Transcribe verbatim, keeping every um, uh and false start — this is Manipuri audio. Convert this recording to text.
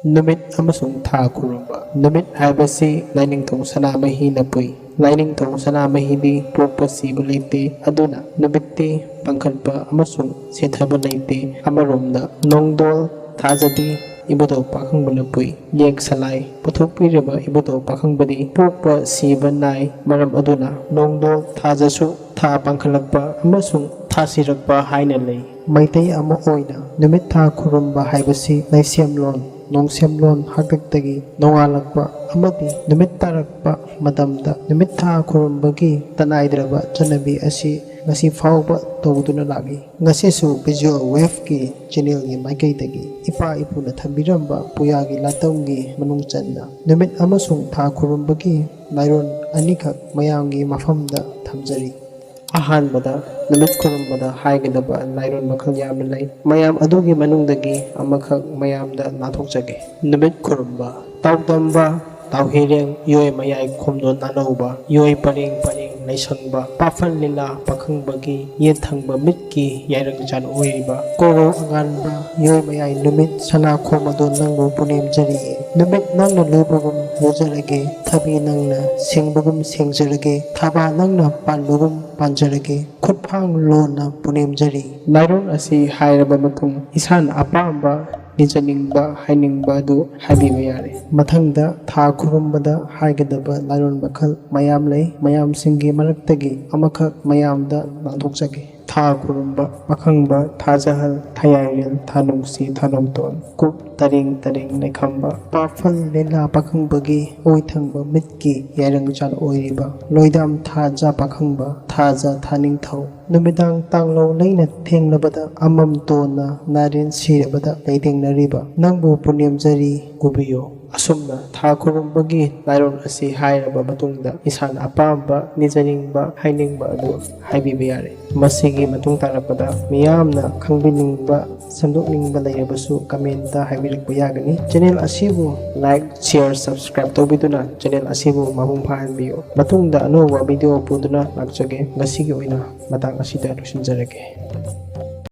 ꯅꯨꯃꯤꯠ ꯑꯃꯁꯨꯡ ꯊꯥ ꯈꯨꯔꯨꯝꯕ꯫ ꯅꯨꯃꯤꯠ ꯍꯥꯏꯕꯁꯤ ꯂꯥꯏꯅꯤꯡꯊꯧ ꯁꯅꯥꯃꯍꯤꯅ ꯄꯨꯏ꯫ ꯂꯥꯏꯅꯤꯡꯊꯧ ꯁꯅꯥꯃꯍꯤꯗꯤ ꯄꯣꯛꯄ ꯁꯤꯕ ꯂꯩꯇꯦ, ꯑꯗꯨꯅ ꯅꯨꯃꯤꯠꯇꯤ ꯄꯥꯡꯈꯠꯄ ꯑꯃꯁꯨꯡ ꯁꯤꯊꯕ ꯂꯩꯇꯦ꯫ ꯑꯃꯔꯣꯝꯗ ꯅꯣꯡꯗꯣꯜ ꯊꯥꯖꯗꯤ ꯏꯕꯨꯙꯧ ꯄꯥꯈꯪꯕꯅ ꯄꯨꯏ꯫ ꯌꯦꯛ ꯁꯂꯥꯏ ꯄꯨꯊꯣꯛꯄꯤꯔꯤꯕ ꯏꯕꯨꯙꯧ ꯄꯥꯈꯪꯕꯗꯤ ꯄꯣꯛꯄ ꯁꯤꯕ ꯅꯥꯏ꯫ ꯃꯔꯝ ꯑꯗꯨꯅ ꯅꯣꯡꯗꯣꯜ ꯊꯥꯖꯁꯨ ꯊꯥ ꯄꯥꯡꯈꯠꯂꯛꯄ ꯑꯃꯁꯨꯡ ꯊꯥ ꯁꯤꯔꯛꯄ ꯍꯥꯏꯅ ꯂꯩ꯫ ꯃꯩꯇꯩ ꯑꯃ ꯑꯣꯏꯅ ꯅꯨꯃꯤꯠ ꯊꯥ ꯈꯨꯔꯨꯝꯕ ꯍꯥꯏꯕꯁꯤ ꯂꯩꯁꯦꯝꯂꯣꯟ, ꯅꯣꯡꯁꯦꯝꯂꯣꯟ ꯍꯥꯛꯇꯛꯇꯒꯤ ꯅꯣꯡꯉꯥꯜꯂꯛꯄ ꯑꯃꯗꯤ ꯅꯨꯃꯤꯠ ꯇꯥꯔꯛꯄ ꯃꯇꯝꯗ ꯅꯨꯃꯤꯠ ꯊꯥ ꯈꯨꯔꯨꯝꯕꯒꯤ ꯇꯅꯥꯏꯗ꯭ꯔꯕ ꯆꯠꯅꯕꯤ ꯑꯁꯤ ꯉꯁꯤ ꯐꯥꯎꯕ ꯇꯧꯗꯨꯅ ꯂꯥꯛꯂꯤ꯫ ꯉꯁꯤꯁꯨ Visual Wave ꯀꯤ channel ꯒꯤ ꯃꯥꯏꯀꯩꯗꯒꯤ ꯏꯄꯥ ꯏꯄꯨꯅ ꯊꯝꯕꯤꯔꯝꯕ ꯄꯨꯌꯥꯒꯤ ꯂꯥꯏꯇꯝꯒꯤ ꯃꯅꯨꯡ ꯆꯟꯅ ꯅꯨꯃꯤꯠ ꯑꯃꯁꯨꯡ ꯊꯥ ꯈꯨꯔꯨꯝꯕꯒꯤ ꯂꯥꯏꯔꯣꯟ ꯑꯅꯤꯈꯛ ꯃꯌꯥꯝꯒꯤ ꯃꯐꯝꯗ ꯊꯝꯖꯔꯤ꯫ ꯑꯍꯥꯟꯕꯗ, ꯅꯨꯃꯤꯠ ꯈꯨꯔꯨꯝꯕꯗ ꯍꯥꯏꯒꯗꯕ ꯂꯥꯏꯔꯣꯟ ꯃꯈꯜ ꯌꯥꯝꯅ ꯂꯩ꯫ ꯃꯌꯥꯝ ꯑꯗꯨꯒꯤ ꯃꯅꯨꯡꯗꯒꯤ ꯑꯃꯈꯛ ꯃꯌꯥꯝꯗ ꯅꯥꯟꯊꯣꯛꯆꯒꯦ꯫ ꯅꯨꯃꯤꯠ ꯈꯨꯔꯨꯝꯕ꯫ ꯇꯥꯎꯗꯝꯕ, ꯇꯥꯎꯍꯤꯔꯦꯡ, ꯌꯣꯏ ꯃꯌꯥꯏ ꯈꯣꯝꯗꯣꯟ ꯅꯥꯅꯧꯕ, ꯌꯣꯏ ꯄꯔꯦꯡ ꯄꯔꯦꯡ ꯂꯩꯁꯪꯕ, ꯄꯥꯐꯜ ꯂꯤꯂꯥ ꯄꯥꯈꯪꯕꯒꯤ ꯌꯦꯠ ꯊꯪꯕ ꯃꯤꯠꯀꯤ ꯌꯥꯏꯔꯪ ꯆꯥꯟ ꯑꯣꯏꯔꯤꯕ, ꯀꯣꯔꯧ ꯑꯉꯥꯟꯕ, ꯌꯣꯏ ꯃꯌꯥꯏ ꯅꯨꯃꯤꯠ, ꯁꯅꯥ ꯈꯣꯝ ꯑꯗꯣ ꯅꯪꯕꯨ ꯄꯨꯅꯦꯝꯖꯔꯤꯌꯦ꯫ ꯅꯨꯃꯤꯠ ꯅꯪꯅ ꯂꯨꯕꯒꯨꯝ ꯂꯨꯖꯔꯒꯦ, ꯊꯕꯤ ꯅꯪꯅ ꯁꯦꯡꯕꯒꯨꯝ ꯁꯦꯡꯖꯔꯒꯦ, ꯊꯕꯥ ꯅꯪꯅ ꯄꯥꯟꯕꯒꯨꯝ ꯄꯥꯟꯖꯔꯒꯦ, ꯈꯨꯠꯐꯥꯡ ꯂꯣꯟꯅ ꯄꯨꯅꯦꯝꯖꯔꯤ꯫ ꯂꯥꯏꯔꯣꯟ ꯑꯁꯤ ꯍꯥꯏꯔꯕ ꯃꯇꯨꯡ ꯏꯁꯥꯅ ꯑꯄꯥꯝꯕ ꯅꯤꯖꯅꯤꯡꯕ ꯍꯥꯏꯅꯤꯡꯕ ꯑꯗꯨ ꯍꯥꯏꯕꯤꯕ ꯌꯥꯔꯦ꯫ ꯃꯊꯪꯗ ꯊꯥ ꯈꯨꯔꯨꯝꯕꯗ ꯍꯥꯏꯒꯗꯕ ꯂꯥꯏꯔꯣꯟ ꯃꯈꯜ ꯃꯌꯥꯝ ꯂꯩ꯫ ꯃꯌꯥꯝꯁꯤꯡꯒꯤ ꯃꯔꯛꯇꯒꯤ ꯑꯃꯈꯛ ꯃꯌꯥꯝꯗ ꯅꯥꯟꯊꯣꯛꯆꯒꯦ꯫ ꯊꯥ ꯈꯨꯔꯨꯝꯕ, ꯄꯥꯈꯪꯕ, ꯊꯥꯖꯍꯜ, ꯊꯌꯥꯏꯔꯦꯜ, ꯊꯥꯅꯨꯡꯁꯤ, ꯊꯥꯅꯧꯇꯣꯟ, ꯀꯨꯞ, ꯇꯔꯦꯡ ꯇꯔꯦꯡ ꯂꯩꯈꯝꯕ, ꯄꯥꯐꯜ ꯂꯤꯂꯥ ꯄꯥꯈꯪꯕꯒꯤ ꯑꯣꯏ ꯊꯪꯕ ꯃꯤꯠꯀꯤ ꯌꯥꯏꯔꯪ ꯆꯥꯟ ꯑꯣꯏꯔꯤꯕ, ꯂꯣꯏꯗꯥꯝ ꯊꯥꯖ ꯄꯥꯈꯪꯕ, ꯊꯥꯖ ꯊꯥꯅꯤꯡꯊꯧ, ꯅꯨꯃꯤꯗꯥꯡ ꯇꯥꯡꯂꯧ ꯂꯩꯅ ꯊꯦꯡꯂꯕꯗ ꯑꯃꯝ ꯇꯣꯟꯅ ꯅꯥꯔꯦꯟ ꯁꯤꯔꯕꯗ ꯂꯩꯇꯦꯡꯅꯔꯤꯕ ꯅꯪꯕꯨ ꯄꯨꯅꯦꯝꯖꯔꯤ ꯀꯨꯕꯤꯌꯣ꯫ ꯑꯁꯨꯝꯅ ꯊꯥ ꯈꯨꯔꯨꯝꯕꯒꯤ ꯂꯥꯏꯔꯣꯟ ꯑꯁꯤ ꯍꯥꯏꯔꯕ ꯃꯇꯨꯡꯗ ꯏꯁꯥꯅ ꯑꯄꯥꯝꯕ ꯅꯤꯖꯅꯤꯡꯕ ꯍꯥꯏꯅꯤꯡꯕ ꯑꯗꯨ ꯍꯥꯏꯕꯤꯕ ꯌꯥꯔꯦ꯫ ꯃꯁꯤꯒꯤ ꯃꯇꯨꯡ ꯇꯥꯔꯛꯄꯗ ꯃꯤꯌꯥꯝꯅ ꯈꯪꯕꯤꯅꯤꯡꯕ, ꯁꯦꯝꯗꯣꯛꯅꯤꯡꯕ ꯂꯩꯔꯕꯁꯨ comment ꯇ ꯍꯥꯏꯕꯤꯔꯛꯄ ꯌꯥꯒꯅꯤ꯫ Channel ꯑꯁꯤꯕꯨ like, share, subscribe ꯇꯧꯕꯤꯗꯨꯅ channel ꯑꯁꯤꯕꯨ ꯃꯄꯨꯡ ꯐꯥꯍꯟꯕꯤꯌꯨ꯫ ꯃꯇꯨꯡꯗ ꯑꯅꯧꯕ video ꯄꯨꯗꯨꯅ ꯂꯥꯛꯆꯒꯦ꯫ ꯉꯁꯤꯒꯤ ꯑꯣꯏꯅ ꯃꯇꯥꯡ ꯑꯁꯤꯗ ꯂꯣꯏꯁꯤꯟꯖꯔꯒꯦ꯫